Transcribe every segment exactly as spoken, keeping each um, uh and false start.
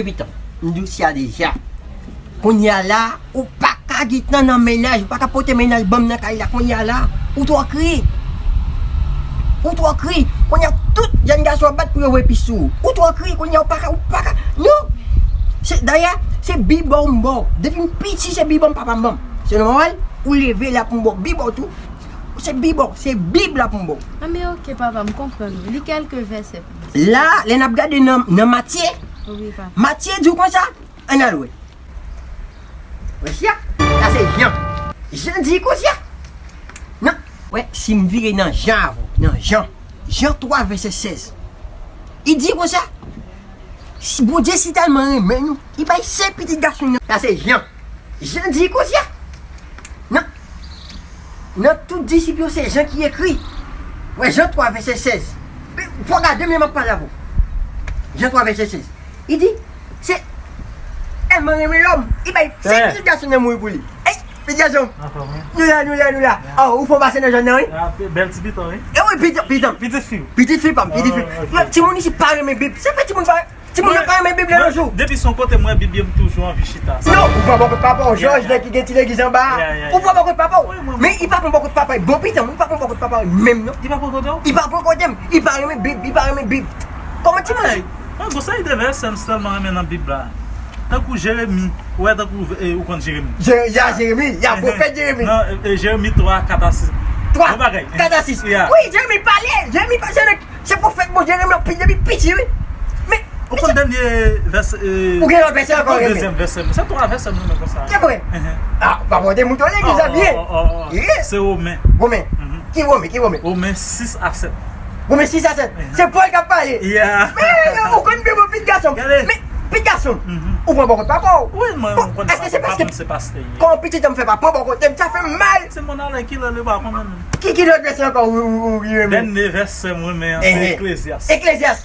Epitan, m di w sa deja. Kounye a la, ou pa ka gentan nan mennaj, ou pa ka pote mennaj ban m nan kay la. Kounye a la, ou twò kri. Ou twò kri. Kounye a, tout jèn gason ap bat pou yo voye pis sou ou. Ou twò kri, kounye a, ou pa ka, ou pa ka. Non! Se, dayè, se bib ou m ba w. Depi m piti, se bib ou m papa m ban m. Se nòmal, ou leve la pou m ba w bib ou tou. Se bib ou, se bib la pou m ba w. Anben, oke, papa, m konprann ou. Li kèlke vèsè pou mwen. La, lè n ap gade nan, nan Matye, Wi, papa. Matye di w konsa, ann al wè. Wè sa? Sa se Jan. Jan di konsa. Nan, wè, si m vire nan Jan avè w, nan Jan, Jan twa vèsè sèz. Li di konsa, si Bondye si tèlman renmen nou, li bay sèl pitit gason l nan. Sa se Jan. Jan di konsa. Nan, nan tout disip yo, se Jan ki ekri. Wè, Jan twa vèsè sèz. Fò w gade men m ap pale avè w. Jan twa vèsè sèz. Li di, se tèlman renmen lòm, li bay sèl pitit gason l nan mouri pou li. Ey, pitit gason m. Nou la, nou la, nou la. Oh, ou fè w pase nan zòn nan, wi. Bèl ti pitan, wi. E wi, pitan, pitan. Pitit fi. Pitit fi pa m, pitit fi. Timoun isit pa renmen Bib. Se fè timoun pa Timoun yo pa renmen Bib lè nou jou. Depi se yon kote m wè Bib yo, m toujou anvi chita. Non, ou pran bòkòt papa w, Jòj, nèg ki gen ti legliz anba a. Ou pran bòkòt papa w. Men li pa pran bòkòt papa l. Bon pitan, li pa pran bòkòt papa l menm non. Li pa pran kote w? Li pa pran kote m. Li pa renmen Bib, li pa renmen Bib. Kòman timoun sa? Mwen gon seri de vèsè m sèlman renmen nan Bib la. Tankou Jeremi. Ou wè tankou ou konn Jeremi. Ya Jeremi, ya pwofèt Jeremi. Non, Jeremi twa, kat a sis. Twa, kat a sis. Wi, Jeremi pale, Jeremi pale. Se pwofèt Bondye renmen anpil depi piti wi. Men ou konn dènye vèsè. Ou gen lòt vèsè ankò renmen. Dezyèm vèsè. Se twa vèsè m renmen konsa. Se vre. Ah, pa pote mouton legliz la byen. Se Women. Women. Ki Women? Ki Women? Women sis a sèt. Women sis a sèt. Se Pòl k ap pale. Men ou konn byen bon pitit gason. Men pitit gason. Ou pran bòkòt papa w. Èske se paske kòman pitit an m fè pa pran bòkòt m, sa fè m mal. Ki ki lòt vèsè ankò ou ou ou renmen? Dènye vèsè m renmen an se Eklezyas. Eklezyas.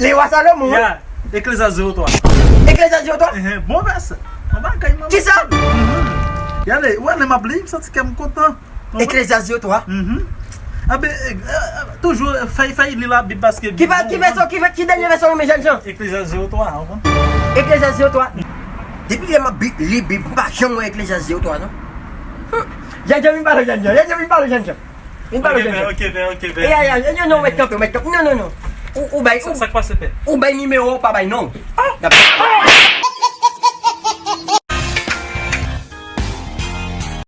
Lewa Salomon wi. Eklezyas zewo twa. Eklezyas zewo twa? Bon vèsè. Yon bagay mwen. Kisa? Gade, ou wè lè m ap li, m santi kè m kontan. Eklezyas zewo twa. Enben, toujou fèy fèy li Labib paske. Ki vèsè, ki dènye vèsè ou renmen jènjan? Eklezyas zewo twa. Eklezyas zewo twa. Depi lè m ap li Bib, m pa janm wè Eklezyas zewo twa non. Jènjan vin pale jènjan, jènjan vin pale jènjan. Vin pale jènjan. Ok, ok, ok. Ya, ya, non, non, mèt kanpe, mèt kanpe. Non, non, non. Ou, ou bay, ou, ou bay nimewo, ou pa bay non.